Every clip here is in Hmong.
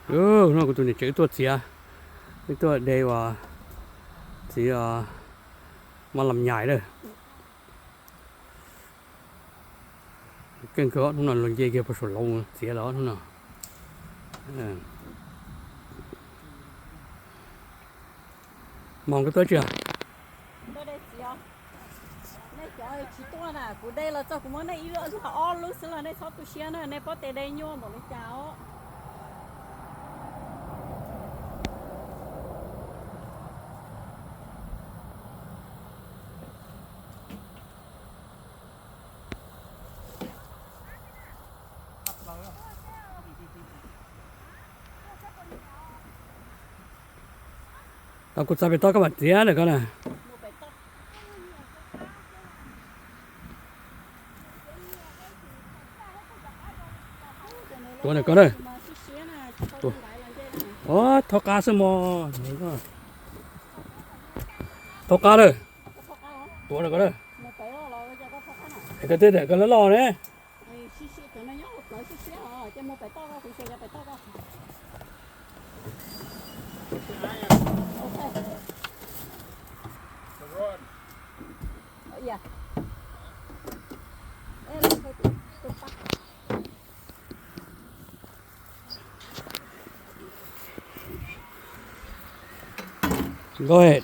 No kuv tus niam tsev wb tuaj txiav, wb tuaj de uas txiv mab lam nyais lawm. Keej kawg hnub no luag nce kiag puag saum lauv txiav lawm hnub no. Mos koj tuaj tsi? Nej cov tsis tuaj na, kuv de los txog kuv muab nej ib lub ob lub xwb los nej txhob tu siab na, nej paub tes de nyuaj npaum li cas os. Kuv txav pem toj koj mam txiav ntawm ko na. Tuav ntawm ko na. Thov qab xwb mog. Thov qab lawm. Tuav ntawm ko na. Es koj twb tias koj loj loj ne. Go ahead.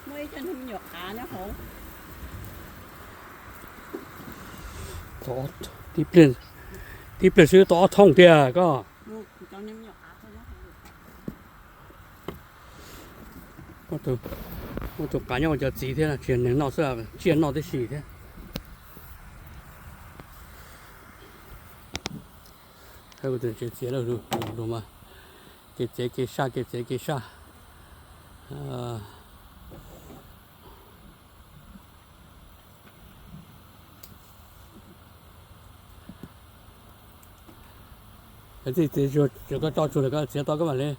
Muaj ib co me nyuam qav nyob hauv. Tib pliag xwb tau ob thooj tiag koj. Muaj tus qav nyob ua cov txiv thiab, tsis yog neeg noj xwb, tsiaj noj tib si thiab. Tsev txiav lawm, luag mas kev txiav kev saj, kev txiav kev saj. Txiav tsuag, koj tso tsuag lawm koj txiav tau koj mam li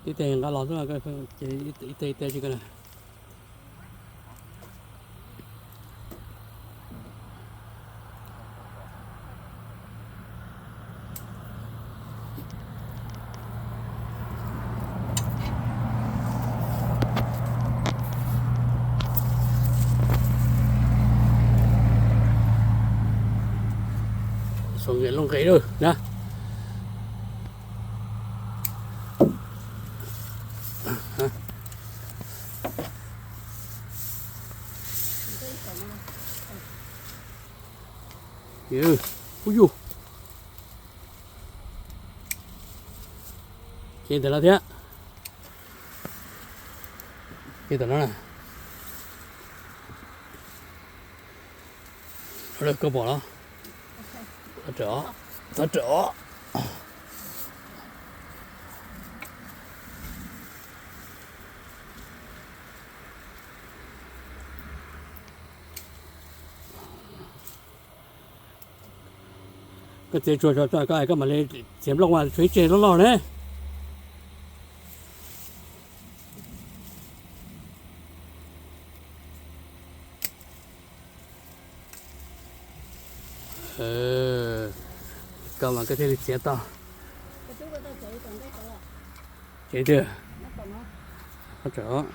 tib teg nqa los xwb, ces ib teg ib teg tsis koj na. Xuas nqes lub nqes lawm na. Ub yus, ces ntawm no thiab, ces ntawm no na. Koj pom los? Thov rawm os. Koj txiav tsuag tso, koj mam li txiav nplooj mas tshuav ib tse loj loj ne. Koj mas koj thiaj li txiav tau. Ces tiag, qhov tseem